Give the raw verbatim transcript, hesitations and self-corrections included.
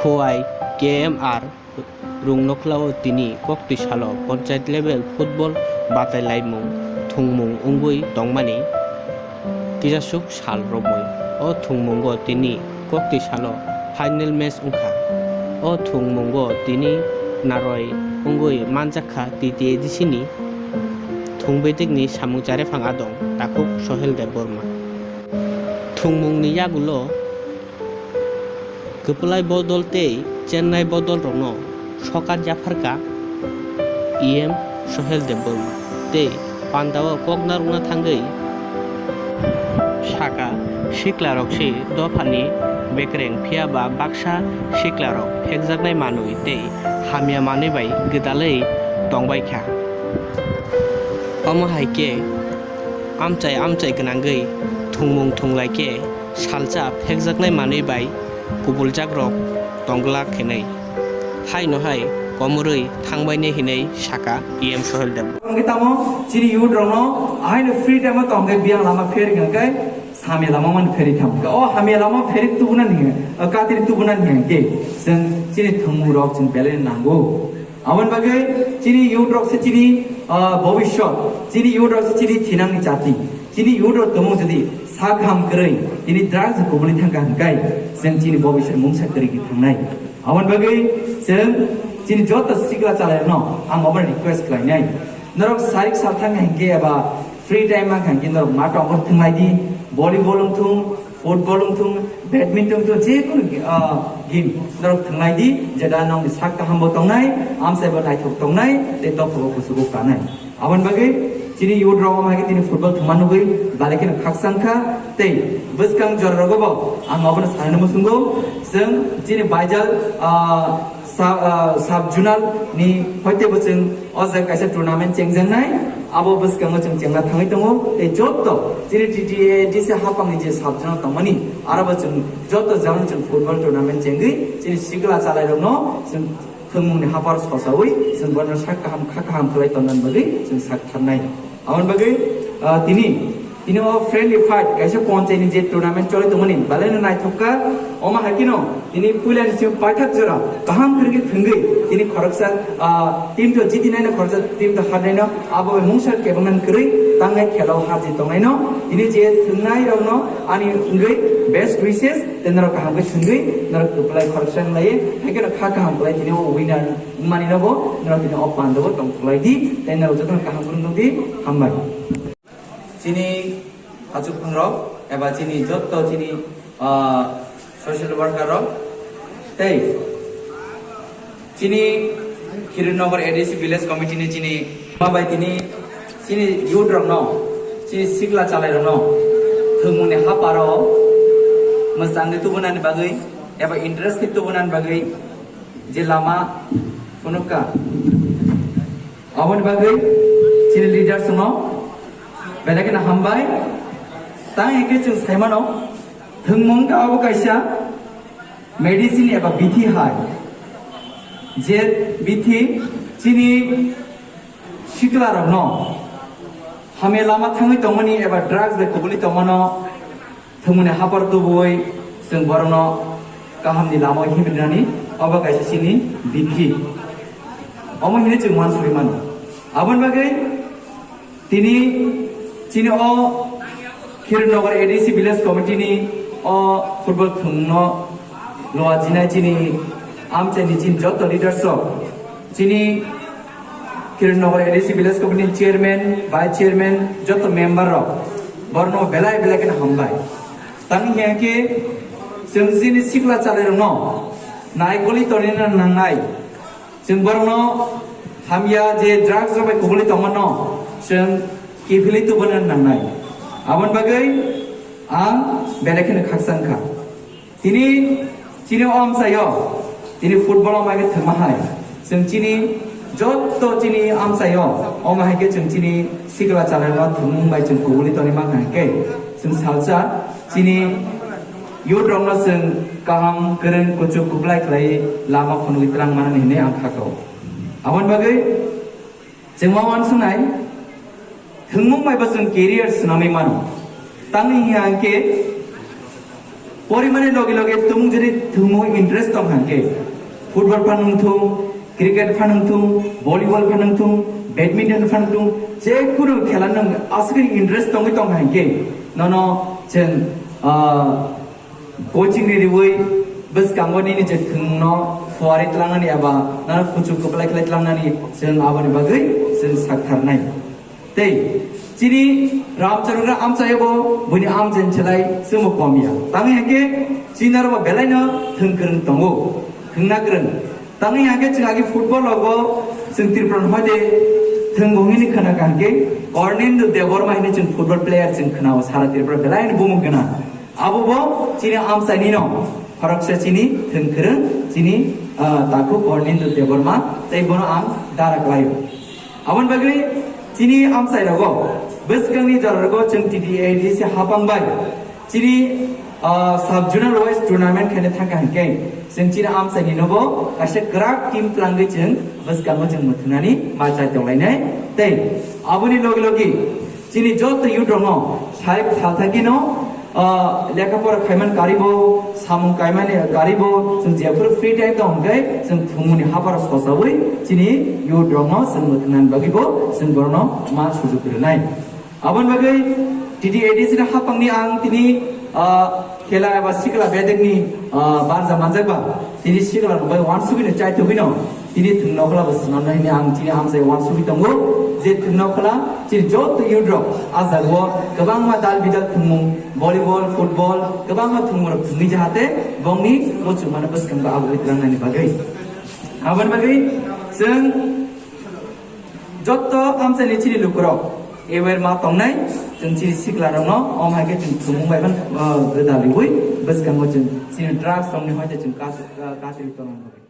Khowai K M R Rungnokhla o tini koktwi salo panchayat level football batai laimung thwngmung wngwi tongmani tisasuk sal romwi. O thwngmungo tini koktwi salo final match wngkha. O thwngmungo tini narwk wngwi manjakha T T A D C ni thwngbetekni samung chariphang adong takhuk Sohel Debbarma. Thwngmungni yagulo kwplai bodol tei chennai bodol rokno sokat yapharkha E M Sohel Debbarma tei pandao kok narwkna thangwi saka, siklarok se dophani bekreng, phiya ba baksa siklarok phekjaknai manwi tei hamya manwi bai gwdalwi tongbaikha. Omo hai khe amchai amchai gwnangwi thwngmung thwnglai khe salsa phekjaknai manwi bai kubuljak rok tong glak hinwi. Haino hai komorwi thangbaini hinwi saka E M Sohel Deb. Tamo chini youth rokno ahaino free time o tongkhe biyang lama pher hwnkhe samya lama man pheri tham. O hamya lama pheri tubuna ni, katri tubuna ni hwnkhe chwng chini thwngmung rok chwng belai nango. Aboni bagwi chini youth rok se chini, ah, bobishyot, chini youth rok se chini thinangni chati. Chini youth rok tongmung jodi sak ham kwrwi, tini drugs kubuli thangkha hwnkhe, chwng chini bobishyot mungsa kwrwi khe thangnai. Aboni bagwi chwng chini joto sikla chalairokno ang obo request khlainai. Norok sarik sal thangkha hwnkhe eba free time mankha hwnkhe norok ma tongkhor thwnglai di, volleyball wngthung, football wngthung, badminton wngthung, jekunu, ah, game norok thwnglai di, jeda nokni sak kaham bo tongnai, amchai bo naithok tongnai, tei dophano kuchugo kanai. Aboni bagwi chini youth rok omo hai khe tini football thwngma nugwi belai kheno khakchang kha, tei bwskang jora rogo bo ang obono sanani muchungo, chwng chini Baijal, ah, sa-, ah, sub zonal ni hoite bo chwng o jaga kaisa tournament chengjaknai, abo bwskango chwng chengna thangwi tongo. Tei joto chini T T A D C hapangni je sub zonal tongmani, aro bo chwng joto jagano chwng football tournament chengwi chini sikla chalairokno chwng thwngmungni haphar sosawi chwng bono sak kaham kha kaham khlai tongna bagwi chwng sak tharnai. Aboni bagwi, ah, tini, tini o friendly fight kaisa ponchaini je tournament choli tongmani, belaino naithok kha. Omo hai kheno tini puila ni simi paithak jora kaham kwrwi khe thwngwi tini khoroksa, ah, team to jitinaino, khoroksa team to harnaino, abo bai mungsa kebengnan kwrwi tangnai khela o harjwi tongnaino. Tini je thwngnai rokno ani wngwi best wishes, tei norok kaham khe thwngwi norok kwplai khoroksa wng lai, hai kheno kha kaham khlai tini o winner wngmani nogo norok tini o pandao tong khlai di, tei norok jotono kaham kwrwng nukdi. Hambai. Chini achukphang rok eba chini jotto chini, ah, social worker rok tei chini Khironogor A D C village committee ni chini babai tini chini youth rok no, chini sikla chalai rok no thwngmung ni haparo mwchang ni tubunani bagwi eba interest khe tubunani bagwi je lama phunukha. Aboni bagwi chini leaders no belai kheno hambai. Tang hwnkhe chwng sai mano, thwngmung khe abo kaisa medicine eba bithi hai, je bithi chini sikla rokno hamya lama thangwi tongmani eba drugs bai kubuli tongmano thwngmani hapar tubui chwng borokno kahamni lamao himrinani, obo kaisa chini bithi. Omo hinwi chwng uansugwi mano. Aboni bagwi tini chini o Khironogor A D C Village Committee ni o football thwngno luajinai chini amchaini chini joto leaders rok, chini Khironogor A D C Village Committee ni chairman, vice chairman, joto member rok, borokno belai belai kheno hambai. Tang hiya khe chwng chini sikla chalairokno naigoli tonina nangnai. Chwng borokno hamya je drugs rok bai kubuli tongmano chwng kiphilwi tubuna nangnai. Aboni bagwi ang belai kheno khakchang kha. Tini chini o amchaio, tini football o mai khe thwngma hai. Chwng chini joto chini amchaio, omo hai khe chwng chini sikla chalairokno thwngmung bai chwng kubuli tongwi mankha hwnkhe, chwng salsa chini youth rokno chwng kaham, kwrwng, kuchuk, kuplai khlai lama phunugwi twlang manani hinwi ang kha kho. Aboni bagwi chwng ma uansuknai, thwngmung bai bo chwng career swnamwi mano. Tamni hiya hwnkhe Porimani loge loge tumung jodi tumung interest tong hangke, football phanung thung, cricket phanung thung, volleyball phanung thung, badminton phanung thung, je kunu khela nung aswkni interest tongwi tong hangke, nono chwng, ah, coaching ni riwi bwskango nini je thwngno phuarwi tlangnani eba nono kuchuk kwplai khlai tlangnani chwng aboni bagwi chwng saktharnai. Tei chini Ramcharan amchai bo buini amchaini chelai chwngbo kom ya. Tangwi hake chini aro bo belaino thwng kwrwng tongo, thwngna kwrwng. Tangwi hake chwng agi football rogo chwng Tripura ni hoide thwng bo hwnwi khwna ka hake Kornendra Debbarma hwnwi chwng football player chwng khwnao sara Tripura belaino bumung gwnang. Abo bo chini amchaini no khoroksa chini thwng kwrwng chini, ah, takhu Kornendra Debbarma tei bono ang dara klaio. Aboni bagwi chini amchai rogo bwskangni jora rogo chwng T T A D C hapang bai chini, ah, sub zonal wise tournament khaina thangkha hinkhe chwng chini amchaini nobo kaisa kwrak team tlangwi chwng bwskango chwng mwthwngnani ma chai tonglainai tei aboni logi logi chini joto youth rokno sai kha thagino, ah, lekha pora khaiman karibo, samung kaimani karibo, chwng jephuru free time tong hwnkhe chwng thwngmungni haparo sosawi chini youth rokno chwng mwthwngnani bagwibo chwng borokno ma sujuk rwnai. Aboni bagwi T T A D C ni hapangni ang tini, ah, khela eba sikla bedekni, ah, barja manjakba tini sikla rok bai wansugwino chaithogwino tini thwngnokhla bo swnamnai hwnwi ang chini amchai wansugwi tongo je thwngnokhla chini joto youth rok ah jagao kwbangma dal bidal thwngmung volleyball, football kwbangma thwngmung rok thwngwi jahate bongni muchungmano bwskango abugwi tlangnani bagwi. Aboni bagwi chwng joto amchaini chini lukurok aware ma tongnai, chwng chini siklarokno om hai khe chwng thwngmung bai man, ah, gwdaliwi bwskango chwng chini drugs tongni hoite chwng kas-, ah, kasri tongna bagwi.